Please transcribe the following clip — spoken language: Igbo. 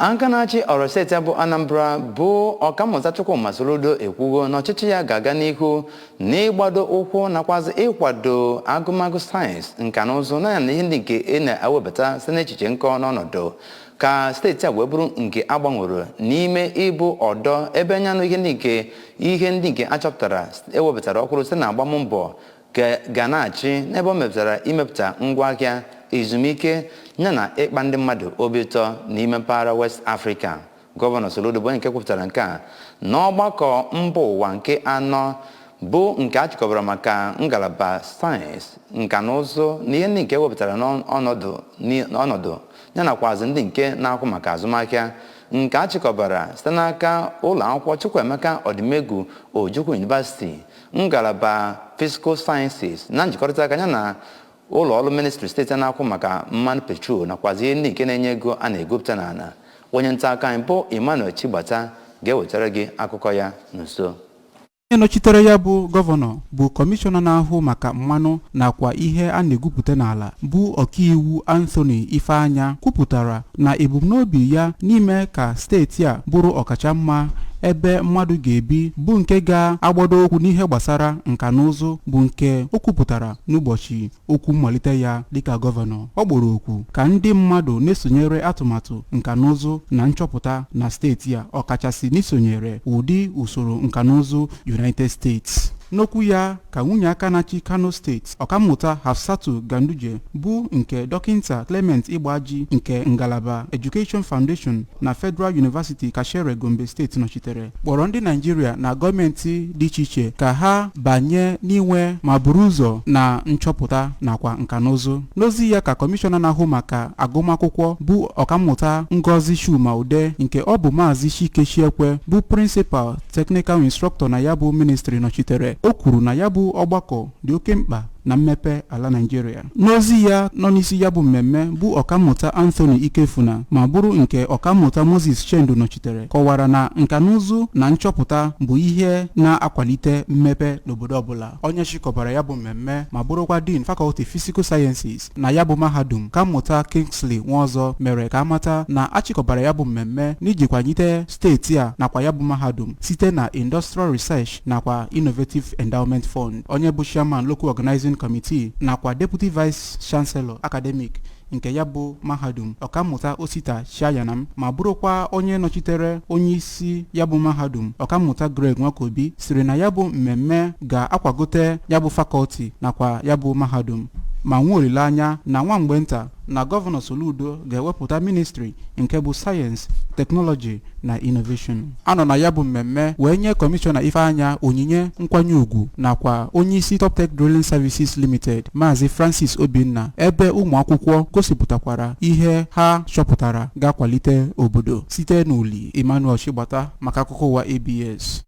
Aka na-achị Ọrọ steeti bụ Anambra, bụ Ọkammụta Chukwuma Soludo, ekwugo na ọchịchị ya ga-aga n'ihu n'ịgbado ụkwụ nakwazi ịkwado agụmagụ sayensị, nka na ụzụ na ya na ihe ndị nke ị na-ewebata site n'echiche nkọ n'ọnọdụ ka steeti a wee bụrụ nke agbanwere n'ime ịbụ ọdọ ebe nyanụ ihe ndị nke achọpụtara ewepụtara ọhụrụ site na agbammbọ ga na-achị n'ebe ọ mepụtara imepụta ngwaahịa ezumike yana ịkpa ndị mmadụ obi ụtọ n'ime mpaghara West Africa. Gọvanọ Soludo bụ onye nke kwupụtara nke a n'ọgbakọ mba ụwa nke anọ bụ nke a chịkọbara maka ngalaba sayensị, nka na ụzụ na ihe ndị nke ewepụtara n'ọnọdụ ya nakwazi ndị nke na-akwụ maka azụmahịa, nke a chịkọbara site n'aka ụlọ akwụkwọ Chukwuemeka Odumegwu Ojukwu University, ngalaba Physical Sciences, na njikọrịta aka ya na ụlọ ọrụ ministri steeti na-akwụ maka mmanụ petrol nakwazi ihe ndị nke na-enye ego a na-egopụta n'ala. Onye nta akụkọ anyị bụ Emmanuel Chigbata ga-ewetara gị akụkọ ya nso. Onye nọchitere ya bụ gọvanọ bụ kọmishọna na-ahụ maka mmanụ nakwa ihe a na-egwupụta n'ala, bụ Ọkaiwu Anthony Ifeanya, kwupụtara na ebumnobi ya n'ime ka steeti a bụrụ ọkachamma ebe mmadụ ga-ebi bụ nke ga-agbado okwu n'ihe gbasara nka na ụzụ, bụ nke o kwupụtara n'ụbọchị okwu mmalite ya dịka gọvanọ. Ọ kpọrọ okwu ka ndị mmadụ na-esonyere atụmatụ nka na ụzụ na nchọpụta na steeti a, ọkachasị n'isonyere ụdị usoro nka na ụzụ United States. N'okwu ya ka nwunye aka na-achị Kano Steeti, Ọkammụta Hafsatu Ganduje, bụ nke Dọkịnta Clement Igbaji nke ngalaba Education Foundation na Federal University Kashere, Gombe Steeti nọchitere, kpọrọ ndị Naijiria na gọọmenti dị iche iche ka ha banye n'inwe ma buru ụzọ na nchọpụta nakwa nka na ụzụ. N'ozi ya ka kọmishọna na-ahụ maka agụmakwụkwọ, bụ Ọkammụta Ngozi Chuma Ude, nke ọ bụ Maazị Chike Chiekwe bụ principal technical instructor na ya bụ ministri nọchitere, o kwuru na ya bụ ọgbakọ dị oke mkpa na mmepe ala Naijiria. N'ozi ya nọ n'isi ya bụ mmemme, bụ Ọkammụta Anthony Ikefuna, ma bụrụ nke Ọkammụta Moses Chendu nọchitere, kọwara na nka na ụzụ na nchọpụta bụ ihe na-akwalite mmepe n'obodo ọbụla. Onye chịkọbara ya bụ mmemme ma bụrụkwa Dean Faculty Physical Sciences na ya bụ mahadum, Kammụta Kingsley Nwaọzọ, mere ka amata na achịkọbara ya bụ mmemme n'iji kwalite steeti a nakwa ya bụ mahadum site na Industrial Research nakwa Innovative Endowment Fund. Onye bụ Chairman Local Organizing Committee nakwa Deputy Vice Chancellor Academic nke ya bụ mahadum, Ọkammụta Osita Chiayanam, ma bụrụkwa onye nọchitere onye isi ya bụ mahadum, Ọkammụta Greg Nwakobi, siri na ya bụ mmemme ga-akwagote ya bụ faculty nakwa ya bụ mahadum, ma nwee olileanya na nwa mgbe nta na Gọvanọ Soludo ga-ewepụta ministri nke bụ sayensị, teknọlọji na innovation. Anọ na ya bụ mmemme wee nye Kọmishọna Ifeanya onyinye nkwanye ùgwù nakwa onyeisi Toptech Drilling Services Limited, Maazị Francis Obinna, ebe ụmụ akwụkwọ gosipụtakwara ihe ha chọpụtara ga-akwalite obodo site n'uli. Emmanuel Chigbata maka akụkọ ụwa ABS.